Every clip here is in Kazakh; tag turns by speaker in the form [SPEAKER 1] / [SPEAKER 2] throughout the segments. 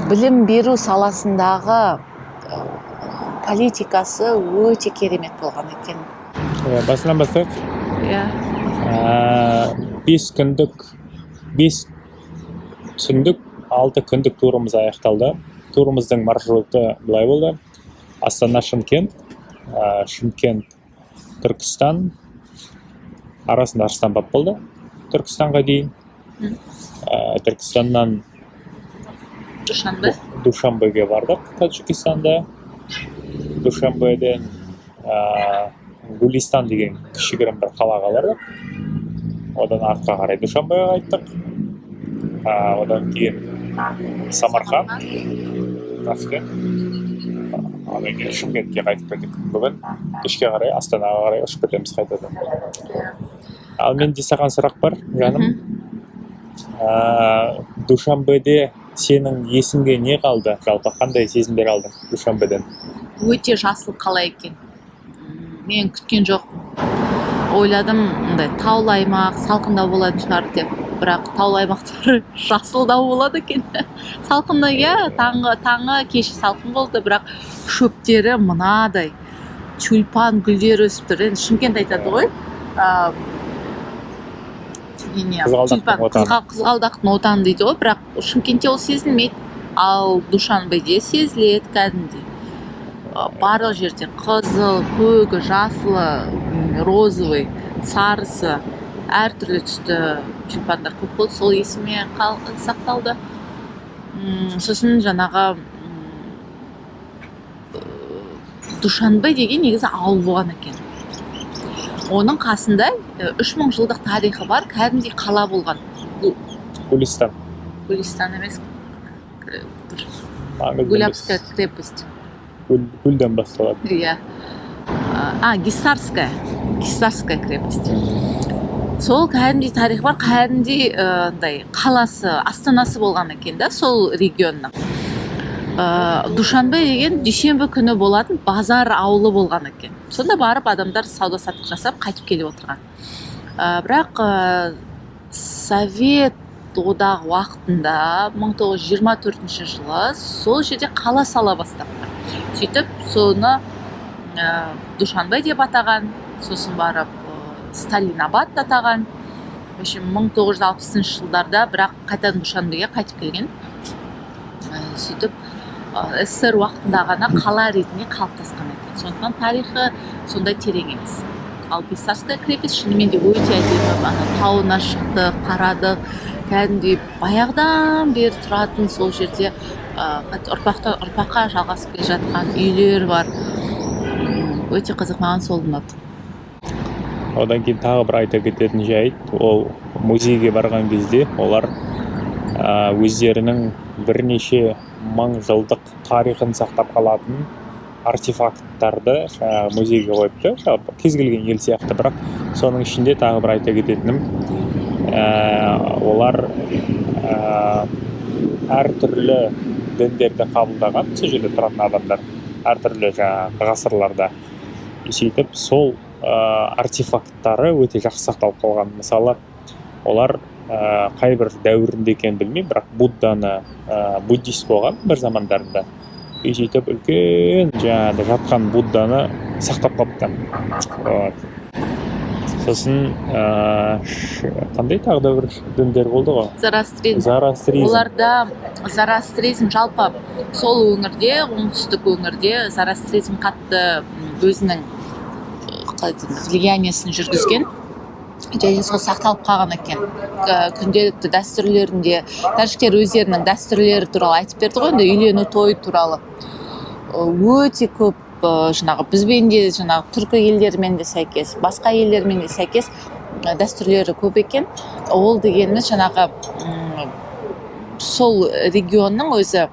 [SPEAKER 1] Білім беру саласындағы политикасы өте керемет болған екен.
[SPEAKER 2] Иә, басынан бастайық.
[SPEAKER 1] Иә.
[SPEAKER 2] 5 күндік, 5 түндік, 6 күндік турымыз аяқталды. Турымыздың маршруты былай болды: Астана — Шымкент, Шымкент — Түркістан, арасында Арыстанбаб болды Түркістанға дейін. Түркістаннан
[SPEAKER 1] Душанбе.
[SPEAKER 2] Душанбеге бардық, Тәжікстанда. Душанбеден Гулистан деген кішігірім бір қалаға бардық. Одан артқа қарай Душанбеге қайттық. Одан кейін Самарқан, Ташкент, одан кейін Шымкентке қайтып келдік. Бүгін кешке қарай Астанаға қарай ұшып кетеміз қайтадан. Ал менде саған сұрақ бар, жаным. Душанбеде сенің есіңде не қалды? Жалпы, қандай сезімдер алдың Душанбеден?
[SPEAKER 1] Өте жасыл қала екен. Мен күткен жоқпын, ойладым, мындай таулы аймақ салқындау болатын шығар деп, бірақ таулы аймақтар жасылдау болады екен. Салқын, иә, таңы кеші салқын болды, бірақ шөптері мынадай тюльпан гүлдері өсіп тұр. Енді Шымкент айтады ғой, не,
[SPEAKER 2] Қызғалдақтың
[SPEAKER 1] тюльпан
[SPEAKER 2] отаны.
[SPEAKER 1] Қызғалдақтың отаны дейді ғой, бірақ Шымкентте ол сезілмейді, ал Душанбеде сезіледі кәдімгідей. Барлық жерде қызыл, көгі, жасылы, розовый, сарысы, әртүрлі түсті тюльпандар көп болды. Сол есіме сақталды. Сосын жаңағы Душанбе деген негізі ауыл болған екен. Оның қасында 3000 жылдық тарихы бар кәдімгідей қала болған.
[SPEAKER 2] Гулистан.
[SPEAKER 1] Гулистан емес, бір
[SPEAKER 2] Маңызды емес.
[SPEAKER 1] Гулябская крепость.
[SPEAKER 2] Гүл, гүлден басталады.
[SPEAKER 1] Иә, а, Гиссарская крепость. Сол кәдімгідей тарихы бар, кәдімгідей андай қаласы, астанасы болған екен да сол регионның. Душанбе деген дүйсенбі күні болатын базар ауылы болған екен. Сонда барып адамдар сауда саттық жасап, қайтып келіп отырған. Бірақ Совет одағы уақытында, 1924 жылы сол жерде қала сала бастапты. Сөйтіп соны Душанбе деп атаған, сосын барып Сталинабад атаған. В общем, 1960 жылдарда бірақ қайтадан Душанбеге қайтып келген. Сөйтіп СССР уақытында ғана қала ретінде қалыптасқан екен, сондықтан тарихы сондай терең емес. Ал Гиссарская крепость шынымен де өте әдемі. Ана тауына шықтық, қарадық, кәдімгідей баяғыдан бері тұратын, сол жерде ұрпақтан ұрпаққа жалғасып келе жатқан үйлер бар. Өте қызық, маған сол ұнады.
[SPEAKER 2] Одан кейін тағы бір айта кететін жайт: ол музейге барған кезде олар өздерінің бірнеше мың жылдық тарихын сақтап қалатын артефакттарды жаңағы музейге қойыпты, жалпы кез келген ел сияқты. Бірақ соның ішінде тағы бір айта кететінім, олар әртүрлі діндерді қабылдаған, сол жерде тұратын адамдар әртүрлі жаңағы ғасырларда. И сөйтіп сол артефакттары өте жақсы сақталып қалған. Мысалы, олар қай бір дәуірінде екенін білмеймін, бірақ Будданы, буддист болған бір замандарында, и сөйтіп үлкен жаңағыдай жатқан Будданы сақтап қалыпты. Вот. Сосын қандай тағы да бір діндер болды ғой?
[SPEAKER 1] Зороастризм.
[SPEAKER 2] Зороастризм.
[SPEAKER 1] Оларда зороастризм, жалпы сол өңірде, оңтүстік өңірде зороастризм қатты өзінің қалай айтсам, влияниесін жүргізген және сол сақталып қалған екен. Күнделікті дәстүрлерінде тәжіктер өздерінің дәстүрлері туралы айтып берді ғой, енді үйлену той туралы. Өте көп жаңағы бізбен де, жаңағы түркі елдерімен де сәйкес, басқа елдермен де сәйкес дәстүрлері көп екен. Ол дегеніміз жаңағы сол регионның өзі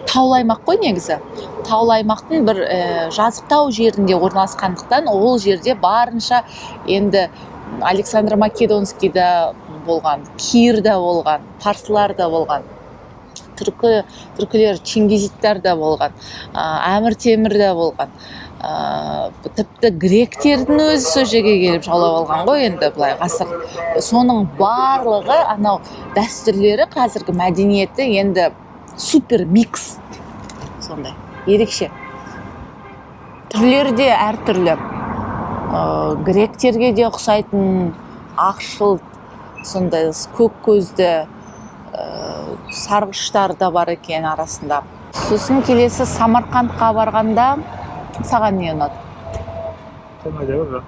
[SPEAKER 1] таулы аймақ қой негізі. Таулы аймақтың бір жазықтау жерінде орналасқандықтан, ол жерде барынша енді Александр Македонский да болған, Кир да болған, парсылар да болған, түркілер, чингизидтар да болған, Әмір Темір де болған, тіпті гректердің өзі сол жерге келіп жаулап алған ғой енді былай ғасыр. Соның барлығы анау дәстүрлері, қазіргі мәдениеті енді Супер микс сондай ерекше, түрлері де әртүрлі. Гректерге де ұқсайтын ақшыл, сондай көк көзді, сарғыштар да бар екен арасында. Сосын келесі Самарқандқа барғанда саған не ұнады?
[SPEAKER 2] Сен айта бер,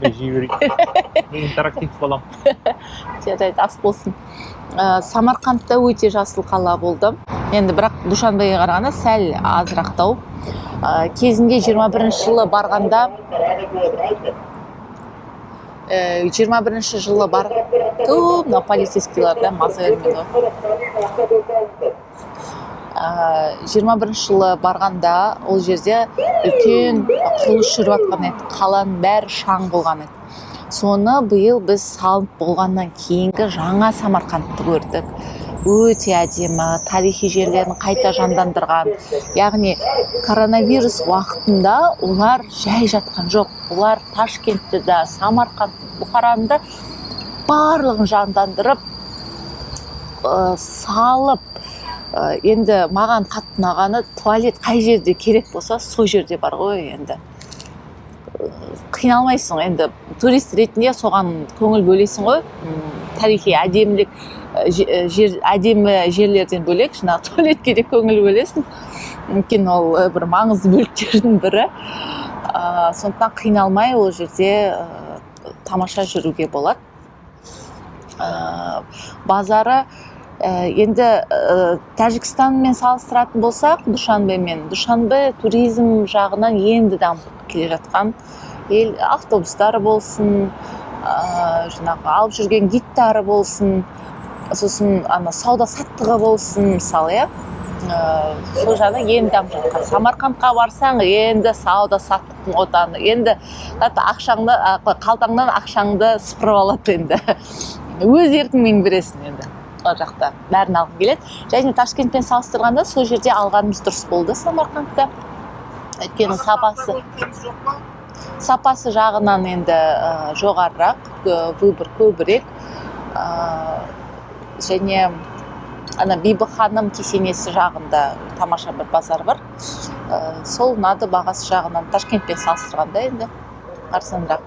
[SPEAKER 2] мен жей берейін, мен интерактив боламын.
[SPEAKER 1] Жарайды, ас болсын. Самарқандта өте жасыл қала болды енді, бірақ Душанбеге қарағанда сәл азырақтау. Кезінде 21 жылы барғанда, 21 жылы бар, ту, мына полицейскийлар да маза бермейді ғой. 21 жылы барғанда ол жерде үлкен құрылыс жүріп жатқан еді, қаланың бәрі шаң болған еді. Соны биыл біз салынып болғаннан кейінгі жаңа Самарқандты көрдік. Өте әдемі, тарихи жерлерін қайта жандандырған. Яғни коронавирус уақытында олар жай жатқан жоқ, олар Ташкентті да, Самарқандты, Бұхараны да, барлығын жандандырып, салып. Енді маған қатты ұнағаны, туалет қай жерде керек болса, сол жерде бар ғой енді. Қиналмайсың енді, турист ретінде соған көңіл бөлесің ғой. Тарихи әдемілік, жер, әдемі жерлерден бөлек, жаңағы туалетке де көңіл бөлесің, өйткені ол бір маңызды бөліктердің бірі. Сондықтан қиналмай ол жерде тамаша жүруге болады. Базары енді Тәжікстанмен салыстыратын болсақ, Душанбемен, Душанбе туризм жағынан енді дамып келе жатқан ел. Автобустары болсын, жаңағы алып жүрген гидтары болсын, сосын ана сауда саттығы болсын, мысалы, иә, сол жағынан енді дамып жатқан. Самарқандқа барсаң, енді сауда саттықтың отаны енді. Ақшаңды, қалтаңнан ақшаңды сыпырып алады енді, өз еркіңмен бересің енді, ол жақта бәрін алғың келеді. Және Ташкентпен салыстырғанда сол жерде алғанымыз дұрыс болды, Самарқандта, өйткені сапасы жағынан енді жоғарырақ, выбор көбірек. Және ана Бибі ханым кесенесі жағында тамаша бір базар бар. Сол ұнады, бағасы жағынан Ташкентпен салыстырғанда енді арзанырақ.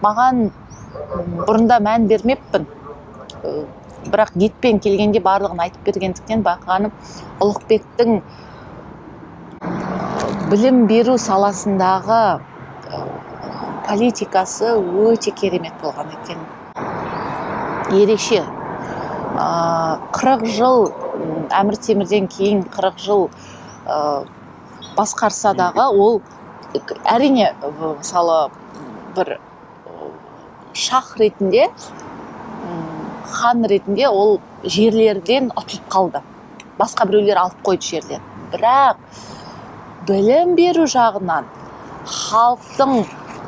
[SPEAKER 1] Маған бұрында мән бермеппін, бірақ гидпен келгенде барлығын айтып бергендіктен байқағаным, Ұлықбектің білім беру саласындағы политикасы өте керемет болған екен, ерекше. 40 жыл, Әмір Темірден кейін 40 жыл басқарса дағы, ол әрине, мысалы, бір шах ретінде, хан ретінде ол жерлерден ұтылып қалды, басқа біреулер алып қойды жерден. Бірақ білім беру жағынан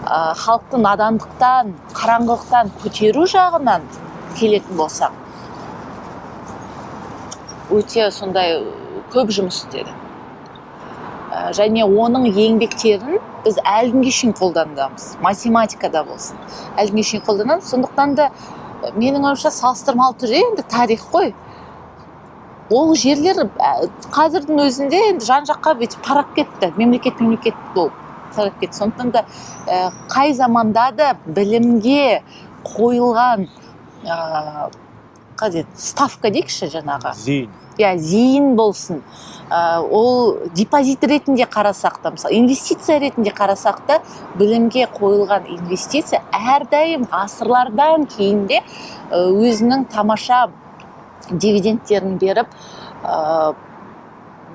[SPEAKER 1] халықты надандықтан, қараңғылықтан көтеру жағынан келетін болсақ, өте сондай көп жұмыс істеді. Және оның еңбектерін біз әлі күнге шейін қолданудамыз, математикада болсын, әлі күнге шейін қолданамыз. Сондықтан да менің ойымша, салыстырмалы түрде енді тарих қой, ол жерлер қазірдің өзінде енді жан жаққа бүйтіп тарап кетті, мемлекет мемлекет болып тарап кетті. Сондықтан да қай заманда да білімге қойылған қалай деді, ставка дейікші, жаңағы
[SPEAKER 2] Зейін.
[SPEAKER 1] Иә, зейін болсын, ол депозит ретінде қарасақ та, мысалы, инвестиция ретінде қарасақ та, білімге қойылған инвестиция әрдайым ғасырлардан кейін де өзінің тамаша дивидендтерін беріп,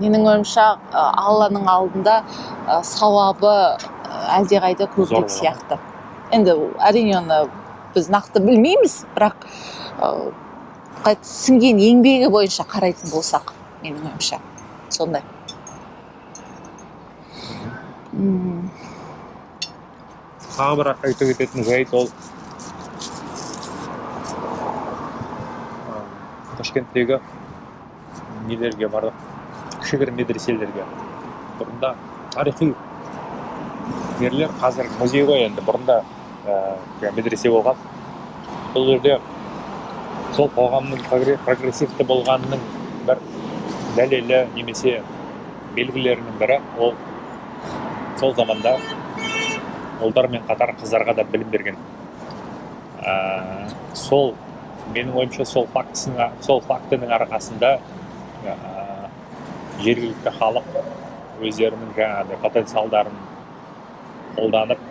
[SPEAKER 1] менің ойымша, Алланың алдында сауабы әлдеқайда көбірек
[SPEAKER 2] Зор.
[SPEAKER 1] сияқты. Енді әрине, оны біз нақты білмейміз, бірақ сіңген еңбегі бойынша қарайтын болсақ, менің ойымша, сондай.
[SPEAKER 2] Тағы бір айта кететін жайт, ол Ташкенттегі нелерге бардық, кішігірім медреселерге. Бұрында тарихи жерлер, қазір музей ғой енді, бұрында жаңағы медресе болған. Бұл жерде Сол қоғамның прогрессивті болғанының бір дәлелі немесе белгілерінің бірі ол сол заманда ұлдармен қатар қыздарға да білім берген. Сол менің ойымша, сол фактінің арқасында жергілікті халық өздерінің жаңағыдай потенциалдарын қолданып,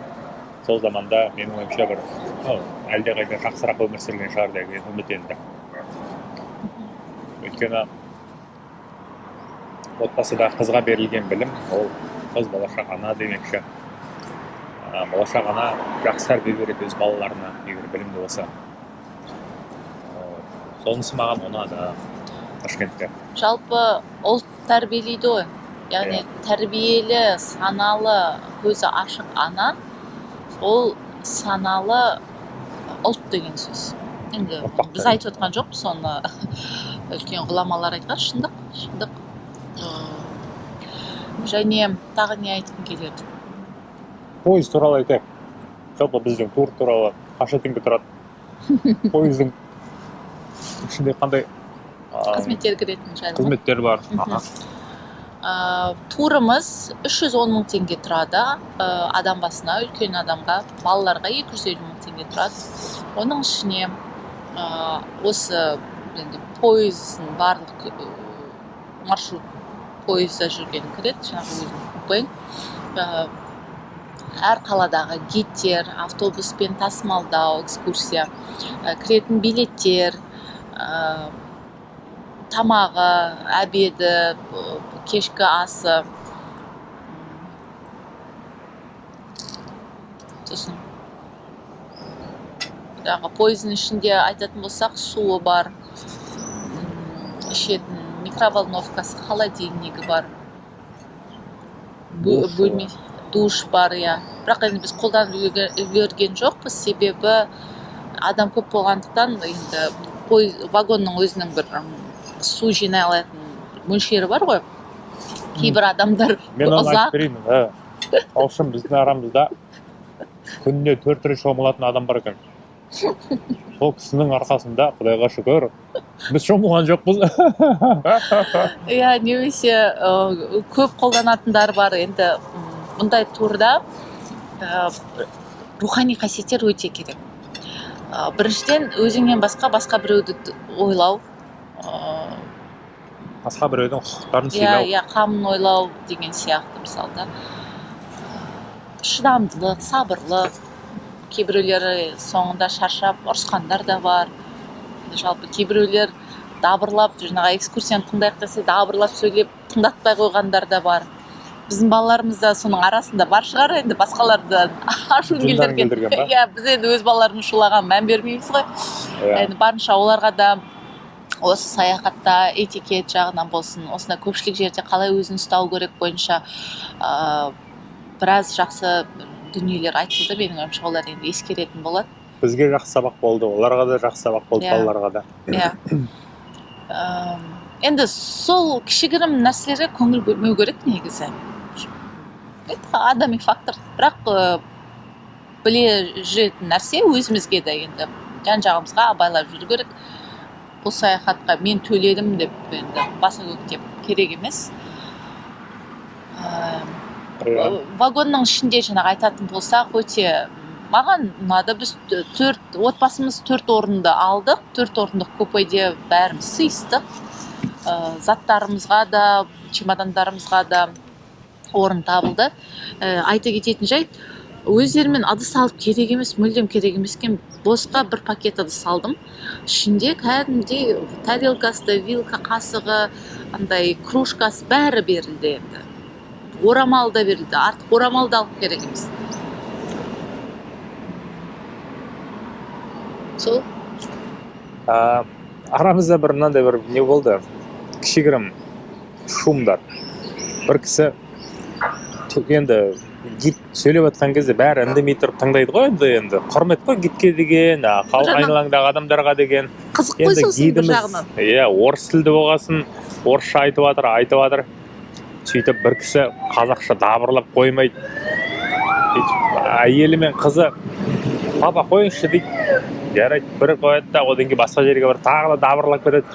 [SPEAKER 2] сол заманда, менің ойымша, бір, ну, әлдеқайда жақсырақ өмір сүрген шығар деген үміт енді. Өйткені отбасыда қызға берілген білім, ол қыз болашақ ана демекші. Болашақ ана жақсы тәрбие береді өз балаларына, егер білімді болса. Сонысы маған ұнады Ташкентте.
[SPEAKER 1] Жалпы ұлт тәрбиелейді ғой, яғни тәрбиелі, саналы, көзі ашық ана ол саналы ұлт деген сөз енді.
[SPEAKER 2] Ұрпақ.
[SPEAKER 1] Біз айтып отқан жоқпыз, оны үлкен ғұламалар айтқан. Шындық, шындық. Және тағы не айтқым келеді?
[SPEAKER 2] Пойыз туралы айтайық. Жалпы біздің тур туралы. Қанша теңге тұрады, пойыздың ішінде қандай
[SPEAKER 1] қызметтер кіретін жайлы ма?
[SPEAKER 2] Қызметтер бар.
[SPEAKER 1] Мхм. Турымыз 310 мың теңге тұрады адам басына, үлкен адамға, балаларға 250 мың теңге тұрады. Оның ішіне осы енді пойыздың барлық маршрут, пойызда жүрген кіреді, жаңағы өзінің купең, әр қаладағы гидтер, автобуспен тасымалдау, экскурсия, кіретін билеттер, тамағы, обеді, кешкі асы. Сосын жаңағы пойыздың ішінде айтатын болсақ, суы бар, ішетін, микроволновкасы, холодильнигі бар,
[SPEAKER 2] Душы.
[SPEAKER 1] Бөлме, душ бар, иә. Бірақ енді біз қолданып үлгерген жоқпыз, себебі адам көп болғандықтан. Енді пойыз вагонның өзінің бір су жинай алатын мөлшері бар ғой, кейбір адамдар
[SPEAKER 2] Мен оны
[SPEAKER 1] ұзақ
[SPEAKER 2] айтып берейін. В общем, біздің арамызда күніне төрт рет шомылатын адам бар екен. Сол кісінің арқасында, құдайға шүкір, біз шомылған жоқпыз.
[SPEAKER 1] Иә, немесе көп қолданатындар бар. Енді бұндай турда рухани қасиеттер өте керек. Біріншіден, өзіңнен басқа біреуді ойлау,
[SPEAKER 2] басқа біреудің құқықтарын сыйлау.
[SPEAKER 1] Иә, қамын ойлау деген сияқты. Мысалы да, шыдамдылық, сабырлық. Кейбіреулері соңында шаршап ұрысқандар да бар. Жалпы кейбіреулер дабырлап, жаңағы экскурсияны тыңдайық десе, дабырлап сөйлеп, тыңдатпай қойғандар да бар. Біздің балаларымыз да соның арасында бар шығар енді, басқалардан ашуын
[SPEAKER 2] Жындарын
[SPEAKER 1] келтірген.
[SPEAKER 2] Келтірген ба?
[SPEAKER 1] Иә, біз енді өз балаларымыз шулаған мән бермейміз ғой.
[SPEAKER 2] Иә.
[SPEAKER 1] Енді барынша оларға да осы саяхатта этикет жағынан болсын, осындай көпшілік жерде қалай өзін ұстау керек бойынша біраз жақсы дүниелер айтылды. Менің ойымша, олар енді ескеретін болады.
[SPEAKER 2] Бізге жақсы сабақ болды, оларға да жақсы сабақ болды, балаларға да.
[SPEAKER 1] Иә. Енді сол кішігірім нәрселерге көңіл бөлмеу керек негізі, это адами фактор. Бірақ біле жүретін нәрсе, өзімізге де, енді жан жағымызға абайлап жүру керек. Бұл саяхатқа мен төледім деп енді баса көктеп керек емес. Вагонның ішінде жаңағы айтатын болсақ, өте маған ұнады. Біз төрт отбасымыз төрт орынды алдық, төрт орындық купеде бәріміз сыйыстық. Заттарымызға да, чемодандарымызға да орын табылды. Айта кететін жайт, өздерімен ыдыс алып керек емес, мүлдем керек емес екен. Босқа бір пакет ыдыс алдым, ішінде кәдімгідей тарелкасы да, вилка, қасығы, андай кружкасы, бәрі берілді. Енді орамал да берілді, артық орамал да алып керек емес. Сол.
[SPEAKER 2] Арамызда бір мынандай бір не болды, кішігірім шумдар. Бір кісі енді гид сөйлеп жатқан кезде бәрі үндемей тұрып тыңдайды ғой. Енді құрмет қой гидке деген,
[SPEAKER 1] Бір жағынан
[SPEAKER 2] айналаңдағы адамдарға деген.
[SPEAKER 1] Қызық қой
[SPEAKER 2] Енді
[SPEAKER 1] сосын бір
[SPEAKER 2] гидіміз,
[SPEAKER 1] жағынан.
[SPEAKER 2] иә, орыс тілді болғасын, орысша айтып жатыр, айтып жатыр. Сөйтіп бір кісі қазақша дабырлап қоймайды. Сөйтіп әйелі мен қызы: «Папа, қойыңызшы», – дейді. Жарайды, бір қояды да, одан кейін басқа жерге барып, тағы да дабырлап кетеді.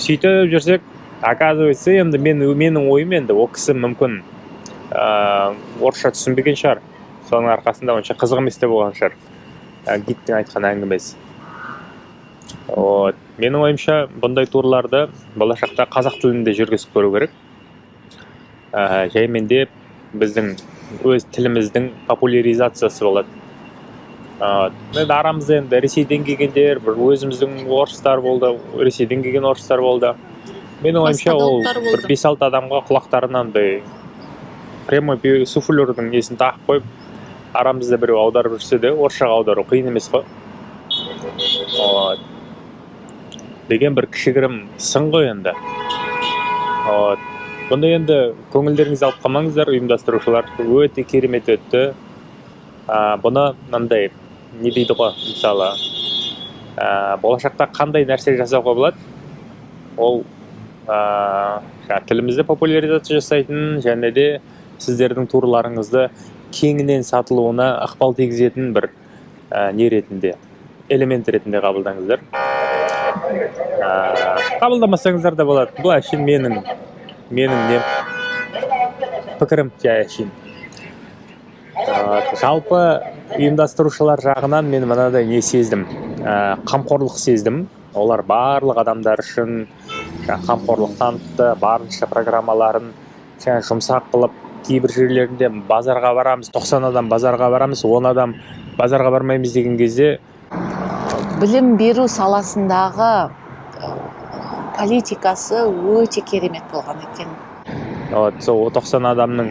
[SPEAKER 2] Сөйтіп жүрсек, оказывается, енді менің ойым, енді ол кісі мүмкін орысша түсінбеген шығар, соның арқасында онша қызық емес те болған шығар гидтің айтқан әңгімесі. Вот, менің ойымша, бұндай турларды болашақта қазақ тілінде жүргізіп көру керек, жаймендеп біздің өз тіліміздің популяризациясы болады. Енді арамызда енді Ресейден келгендер, бір өзіміздің орыстар болды, Ресейден келген орыстар болды. Менің ойымша,
[SPEAKER 1] Басқа да
[SPEAKER 2] ол
[SPEAKER 1] ұлттар
[SPEAKER 2] бір
[SPEAKER 1] болды.
[SPEAKER 2] бес алты адамға құлақтарына андай прямой суфлердің несін тағып қойып, арамызда біреу аударып жүрсе де, орысшаға аудару қиын емес қой. Вот, деген бір кішігірім сын ғой енді. Вот, бұнда енді көңілдеріңізді алып қалмаңыздар, ұйымдастырушылар, өте керемет өтті. Бұны мынандай не дейді ғой, мысалы, болашақта қандай нәрсе жасауға болады, ол жаңағы тілімізді популяризация жасайтын және де сіздердің турларыңызды кеңінен сатылуына ықпал тигізетін бір не ретінде, элемент ретінде қабылдаңыздар. Қабылдамасаңыздар да болады, бұл әшейін менің нем, пікірім жай әшейін. Жалпы ұйымдастырушылар жағынан мен мынадай не сездім, қамқорлық сездім. Олар барлық адамдар үшін жаңағы қамқорлық танытты, барынша программаларын жаңағы жұмсақ қылып. Кейбір жерлерінде базарға барамыз, 90 адам базарға барамыз, 10 адам базарға бармаймыз деген кезде
[SPEAKER 1] Білім беру саласындағы политикасы өте керемет болған екен.
[SPEAKER 2] Вот, сол 90 адамның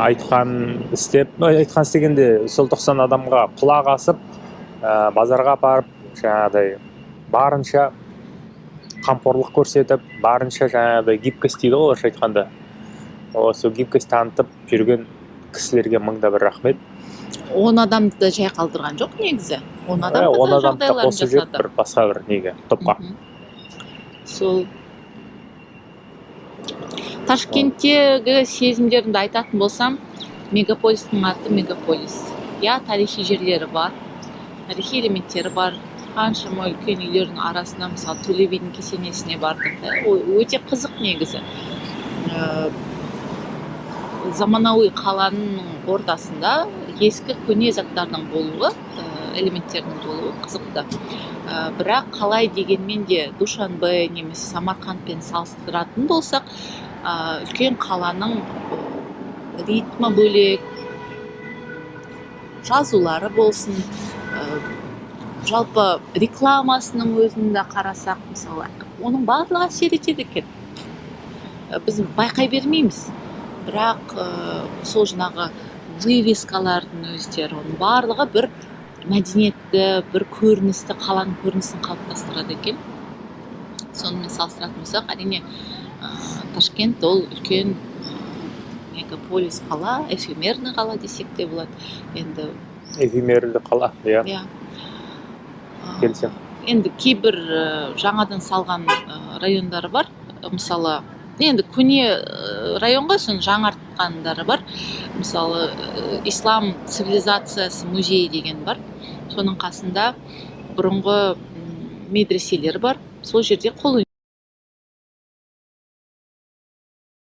[SPEAKER 2] айтқан істеп, ну, айтқан істегенде, сол 90 адамға құлақ асып, базарға апарып, жаңағыдай барынша қамқорлық көрсетіп, барынша жаңағыдай гибкость дейді ғой орысша айтқанда, осы гибкость танытып жүрген кісілерге мың да бір рахмет.
[SPEAKER 1] 10 адамды да жай қалдырған жоқ негізі, 10 адамға
[SPEAKER 2] 10
[SPEAKER 1] да
[SPEAKER 2] адамды да
[SPEAKER 1] жағдайларын
[SPEAKER 2] қосып жіберіп
[SPEAKER 1] жасады.
[SPEAKER 2] бір басқа бір неге, топқа.
[SPEAKER 1] Сол Ташкенттегі сезімдерімді айтатын болсам, мегаполистің аты мегаполис, иә, тарихи жерлері бар, тарихи элементтері бар, қаншама үлкен үйлердің арасына, мысалы, Төле бидің кесенесіне бардық та, ол өте қызық негізі. Заманауи қаланың ортасында ескі көне заттардың болуы, элементтердің болуы қызықты. Бірақ қалай дегенмен де Душанбе немесе Самарқандпен салыстыратын болсақ, үлкен қаланың ритмі бөлек, жазулары болсын, жалпы рекламасының өзін де қарасақ, мысалы, оның барлығы әсер етеді екен. Біз байқай бермейміз, бірақ сол жаңағы вывескалардың өздері, оның барлығы бір мәдениетті, бір көріністі, қаланың көрінісін қалыптастырады екен. Сонымен салыстыратын болсақ, әрине, Ташкент ол үлкен мегаполис қала, эфемерный қала десек те болады енді.
[SPEAKER 2] Эфемерлі қала, иә.
[SPEAKER 1] Иә.
[SPEAKER 2] Келісемін.
[SPEAKER 1] Енді кейбір жаңадан салған райондары бар, мысалы, енді көне район ғой, соны жаңартқандары бар. Мысалы, ислам цивилизациясы музейі деген бар, соның қасында бұрынғы медреселер бар, сол жерде қол